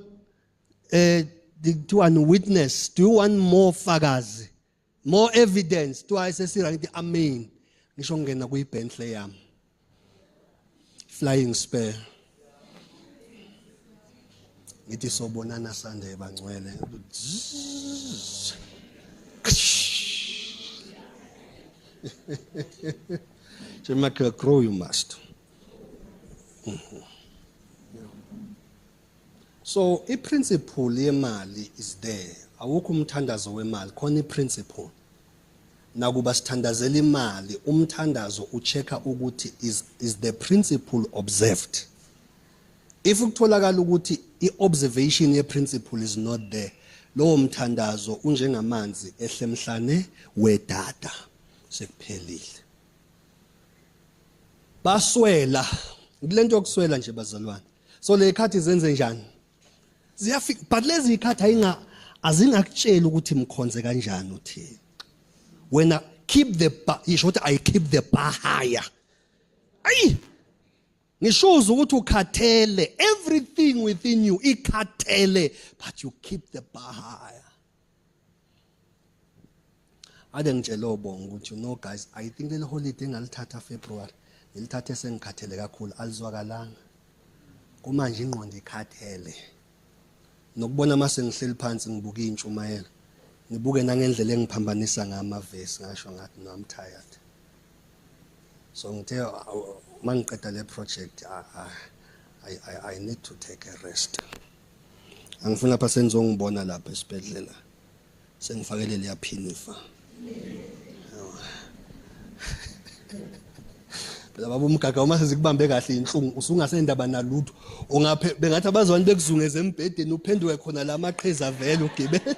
eh kuthiwa witness, do you want more fakazi? More evidence to ayisesira ngithi amen. Ngisho ngena kuyi Bentley yami. Flying spare. Ngithi sobonana Sunday bangcwele. Jemaka grow you must. So i principle yemali is there. Awukho umthandazo wemali, khona i principle. Nakuba sithandazela imali, umthandazo uchecka ukuthi is the principle observed. If kutholakala ukuthi i-observation ye-principle is not there, lowo mthandazo unjengamanzi ehlemhlane wedada, sekuphelile. Baswela kulento yokuswela nje bazalwane. So le khathi zenze njani? Ziyafika, but lezi ikhathi ayinga azingakutsheli ukuthi mkhonze kanjani uthini. Wena keep the bar, isho ukuthi I keep the bar higher. Ayi ngishuza ukuthi ukhathele, everything within you ikhathele, but you keep the bar higher. Ade ngitshele obonga ukuthi you know guys, I think leli holiday engalithatha February, ngilithathe sengikhathele kakhulu, alizwakalanga. Kumanje ingqondo ikhathele. Nokubona mase ngihleli phansi ngibuka intshumayelo, ngibuke nangendlela engiphambanisa ngamavesi, ngasho ngathi no, I'm tired. So ngithe mangiqeda le project I need to take a rest. Angifuni lapha senizongibona lapha esibhedlela. Sengifakele leya phinifa. Phela baba umgaga uma sezikubambe kahle inhlungu usungasendaba nalutho. Ungaphe bengathi abazwani bekuzungeze embhedeni uphenduke khona la maqhiza vele ugibela.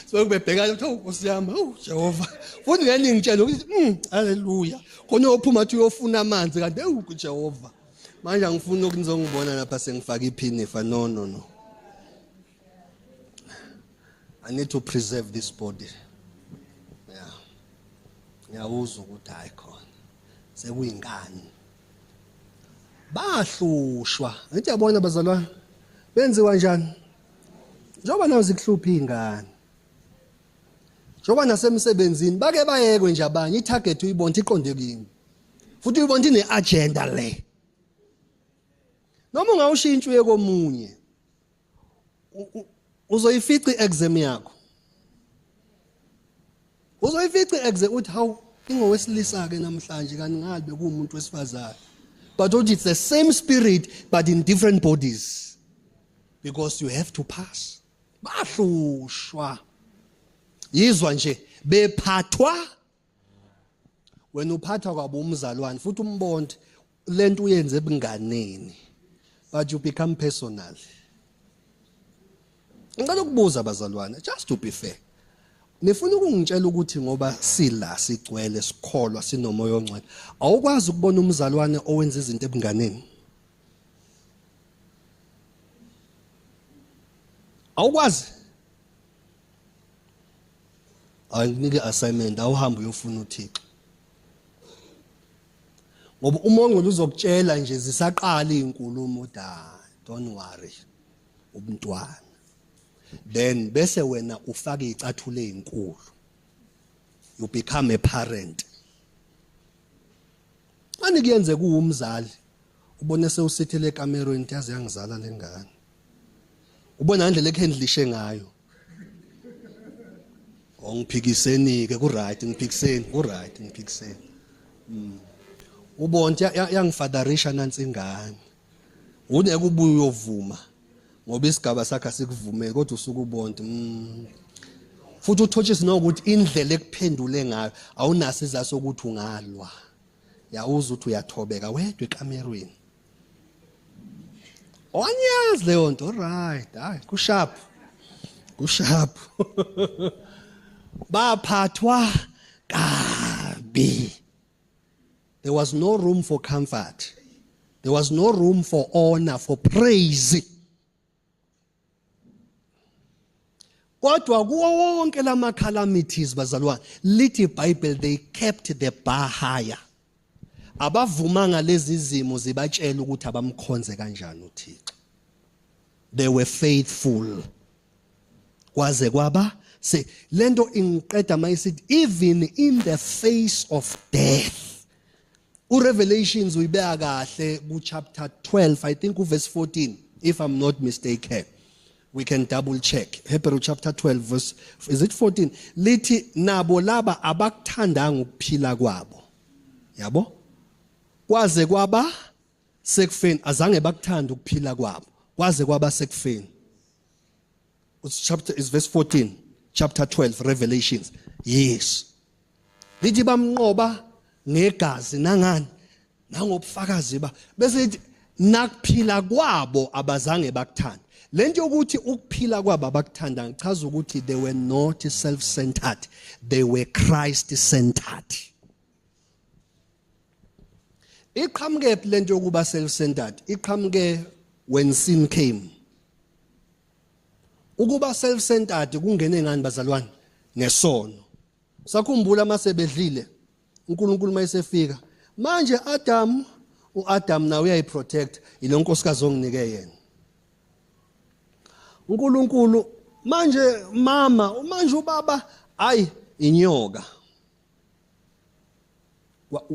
So kubebheka ukuthi oh Nkosi yami, oh Jehova. Futhi ngeke ngitshele ukuthi haleluya. Khona uyophuma athi uyofuna amanzi kanti ewu Jehova. Manje angifuni ukunizongibona lapha sengifaka iphinifa. No no no. I need to preserve this body. Yeah. Ngiyawuzwa ukuthi hayi khona. Sekuyinkani. Bahlushwa. Ngithi yabona bazalwane. Benziwa njani? Njengoba nawe zikuhlupha izingane. Njengoba nasemsebenzini bake bayekwe nje abanye itarget uyibona iqonde kimi. Futhi uyibona ine agenda le. Noma ungawushintsha uye komunye. Uzoyifica iexam yakho. Uzoyifica iexam uthi hawu ingowesilisa ke namhlanje kanti ngale bekuwumuntu wesifazane. But uthi it's the same spirit but in different bodies. Because you have to pass. Bahlushwa. Yizwa nje bephathwa wena uphathwa kwabo umzalwane futhi umbonde lento uyenze ebunganeni but you become personal. Ngicela ukubuza bazalwane, just to be fair. Nifuna ukungitshela ukuthi ngoba sila sigcwele sikholwa sinomoya ongcwele, awukwazi ukubona umzalwane owenza izinto ebunganeni? Awukwazi? Anginike assignment, awuhambe uyofuna uThixo. Ngoba umongcwele uzokutshela nje zisaqala izinkulumo da, don't worry. Umntwana. Then bese wena ufaka izicathulo ezinkulu, you become a parent. Manje kuyenze kuwumzali ubone sewusithele ekamerweni, yazi yangizala lengane, ubona indlela ekhendlishe ngayo. Ongiphikiseni ke ku right, ngiphikiseni ku right, ngiphikiseni. Ubona yangifadarisha nansi ingane, uneke ubuye uyovuma ngoba isigaba sakhe asikuvumeli, kodwa usuke ubona futhi uthotshise nokuthi indlela ekuphendule ngayo awunaso isizathu sokuthi ungalwa. Yawuza ukuthi uyathobeka wedwa ekamerweni, wanyazi leyo nto, right? Hayi, kusharp, kusharp. Baphathwa kabi. There was no room for comfort, there was no room for honor, for praise. Kodwa kuwo wonke lama calamities, bazalwane, lithi iBhayibheli they kept the bar higher. Abavumanga lezi zimo zibatshela ukuthi abamkhonze kanjani uThixo. They were faithful kwaze kwaba se lento ingiqeda mayisithi even in the face of death. uRevelations uyibeka kahle ku chapter 12, I think uverse 14, if I'm not mistaken. We can double check. Hebrew chapter 12 verse, is it 14? Lithi nabo laba abakuthandanga ukuphila kwabo, yabo, kwaze kwaba sekufeni. Azange bakuthanda ukuphila kwabo kwaze kwaba sekufeni. It's chapter is verse 14, chapter 12 Revelations. Yes, lithi bamnqoba ngegazi nangani nangobufakazi ba, bese lithi nakuphila kwabo abazange bakuthanda. Lento yokuthi ukuphila kwabo abakuthanda ngichaza ukuthi they were not self-centered, they were Christ centered. Iqhamuke lento yokuba self-centered, iqhamuke when sin came. Ukuba self-centered kungene ngani, bazalwane? Ngesono. Sakhumbula masebedlile, uNkulunkulu mayesefika manje, Adam, uAdam nawe uyayiprotect ilo nkosikazi onginike yena uNkulunkulu. Manje mama, manje ubaba, ayi inyoka.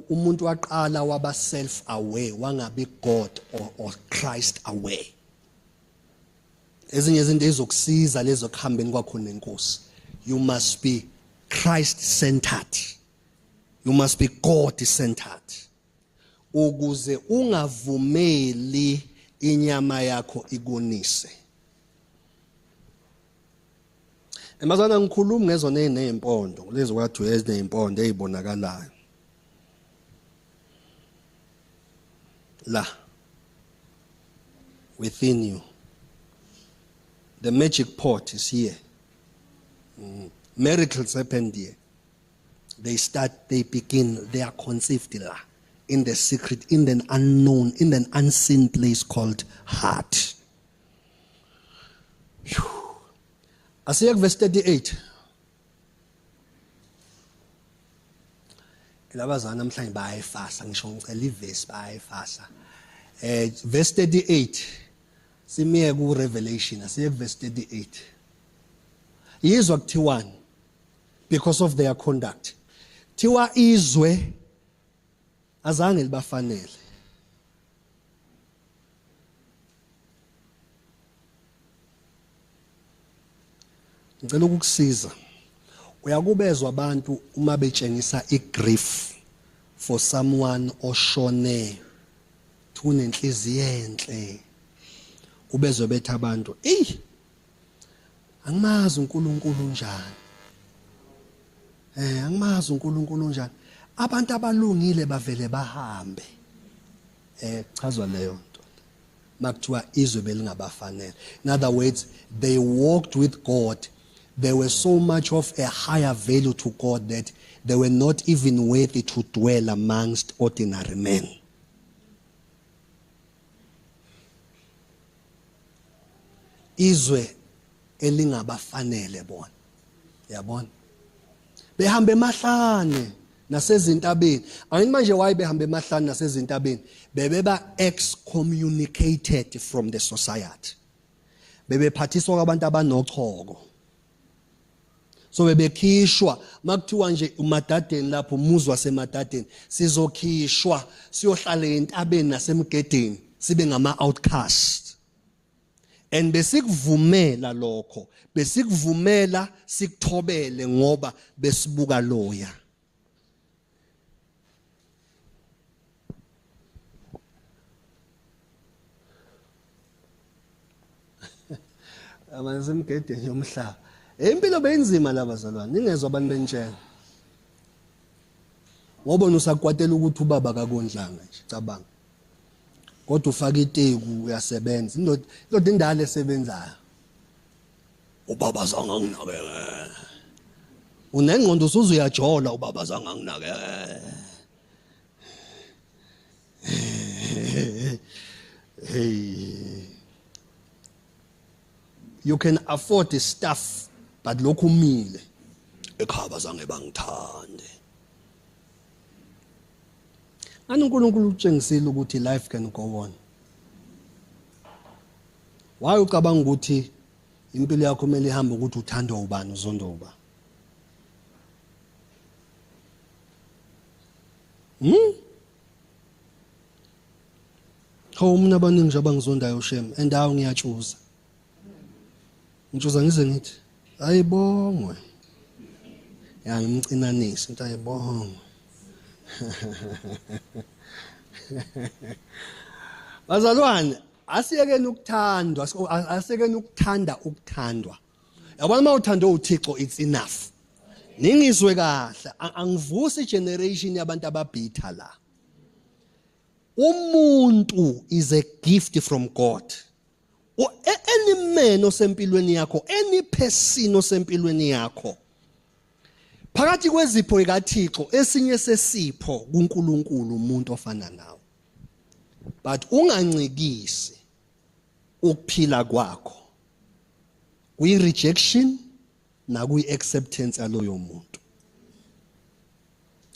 Umuntu waqala waba self aware, wangabi God or Christ aware. Ezinye izinto ezizokusiza lezo kuhambeni kwakho nenkosi, you must be Christ centered, you must be God centered, ukuze ungavumeli inyama yakho ikonise. Emazana ngikhuluma ngezona ezinezimpondo, lezi kwathi ezinezimpondo ezibonakalayo la within you. The magic pot is here. Miracles happened here. They start, they begin, they are conceived la in the secret, in the unknown, in the unseen place called heart. Asiye verse 38. Labazana namhlanje bayayifasa, ngisho ngicela ivesi bayayifasa. Verse 38, simiye ku Revelation, asiye ku verse 38. Yizwa kuthiwani because of their conduct. Thiwa izwe azange libafanele. Ngicela ukukusiza. Uyakubezwa abantu uma betshengisa igrief for someone oshone, kunenhliziyo enhle, ubezwe bethi abantu, "Ey, angimazi uNkulunkulu unjani, angimazi uNkulunkulu unjani, abantu abalungile bavele bahambe." Chazwa leyo nto makuthiwa izwe belingabafanele. In other words, they walked with God, they were so much of a higher value to God that they were not even worthy to dwell amongst ordinary men. Izwe elingabafanele bona, yabona, behamba emahlane nasezintabeni. Angithi manje why behamba emahlane nasezintabeni? Bebeba excommunicated from the society. Bebephathiswa kwabantu abanochoko. So bebekhishwa makuthiwa nje uMadadeni lapho umuzi waseMadadeni sizokhishwa siyohlala entabeni nasemgedeni sibe ngama outcast. And besikuvumela lokho, besikuvumela sikuthobele ngoba besibuka loya. Abasemgedeni yomhlaba. Impilo beyinzima la bazalwane, ningezwa abantu benitshela. Ngoba usakwatela ukuthi ubaba akakondlanga nje, cabanga. Kodwa ufaka iteku uyasebenza. Indoda indoda indala esebenzayo. Ubaba zange anginakekele. Unengqondo usuze uyajola ubaba zange anginakekele. Hey. You can afford the stuff but lokhu umile. Ekhaya bazange bangithande. Ngani uNkulunkulu utshengisile ukuthi life can go on. Why ucabanga ukuthi impilo yakho kumele ihambe ukuthi uthandwa ubani uzondwa ubani? Hawu mina abaningi nje abangizondayo shem and hawu ngiyatshuza. Ngitshuza ngize ngithi ayibongwe. Ya ngimcinanise ngithi ayibongwe. Bazalwane asiyekeni ukuthandwa asiyekeni ukuthanda ukuthandwa. Yabona uma uthanda uThixo it's enough. Ningizwe kahle angivusi generation yabantu ababhitha la. Umuntu is a gift from God. Any man osempilweni yakho, any person osempilweni yakho. Phakathi kwezipho ikaThixo esinye sesipho kuNkulunkulu umuntu ofana nawe. But ungancikisi ukuphila kwakho kwi rejection nakwi acceptance yaloyo muntu.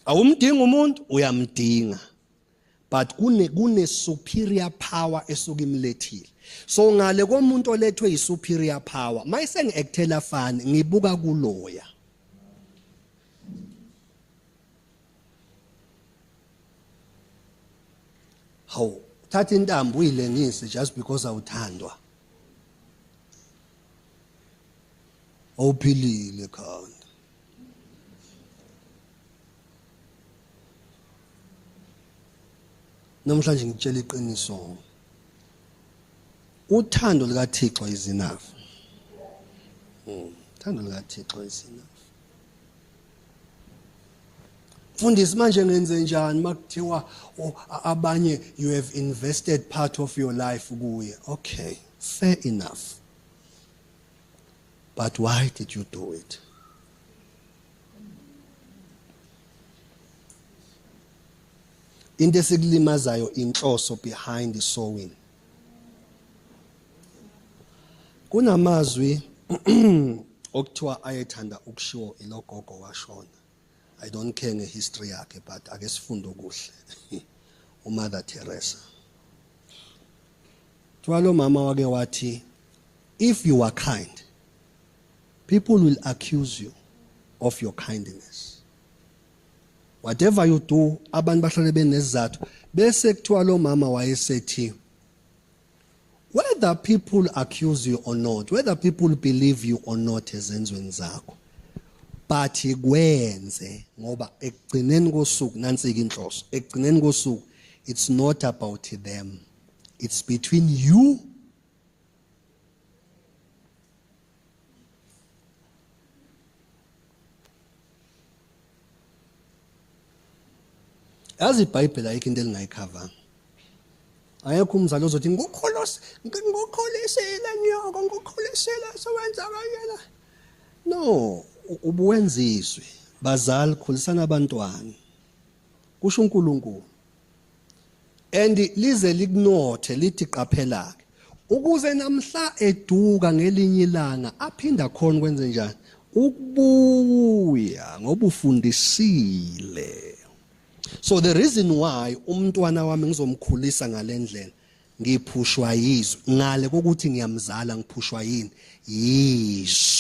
Awumdingi umuntu uyamdinga. But kune superior power esuke imlethile. So ngale komuntu olethwe yi superior power, mayise ngiactela fani ngibuka kuloya. Hawu, thatha intambo uyilengise just because awuthandwa. Awuphilile khanda. Namhlanje ngikutshela iqiniso. Uthando likaThixo is enough. Uthando likaThixo is enough. Mfundisi manje ngenze njani makuthiwa abanye you have invested part of your life kuye. Okay, fair enough. But why did you do it? Into esikulimazayo inhloso behind the sowing. Kunamazwi okuthiwa ayethanda ukushiwo ilogogo washona. I don't care ngehistory yakhe but ake sifunde okuhle. uMother Teresa. Kuthiwa lo mama wake wathi if you are kind people will accuse you of your kindness. Whatever you do abantu bahlale benezizathu bese kuthiwa lo mama wayesethi whether people accuse you or not, whether people believe you or not ezenzweni zakho, but kwenze ngoba ekugcineni kosuku nansi inhloso, ekugcineni kosuku it's not about them, it's between you Yazi iBhayibheli ayikho into elingayikhavanga. Ayekho umzali ozothi ngikukholose ngikukholisile nyoko ngikukholisile sewenza kanyela. No, ubuwenzizwe. Bazali khulisana abantwana. Kusho uNkulunkulu. And lize likunothe lithi qaphela ke. Ukuze namhla eduka ngelinye ilanga aphinda khona kwenze njani? Ukubuya ngoba ufundisile. So the reason why umntwana wami ngizomkhulisa ngalendlela Ngiphushwa yizwi. Ngale kokuthi ngiyamzala, ngiphushwa yini? Yizwi.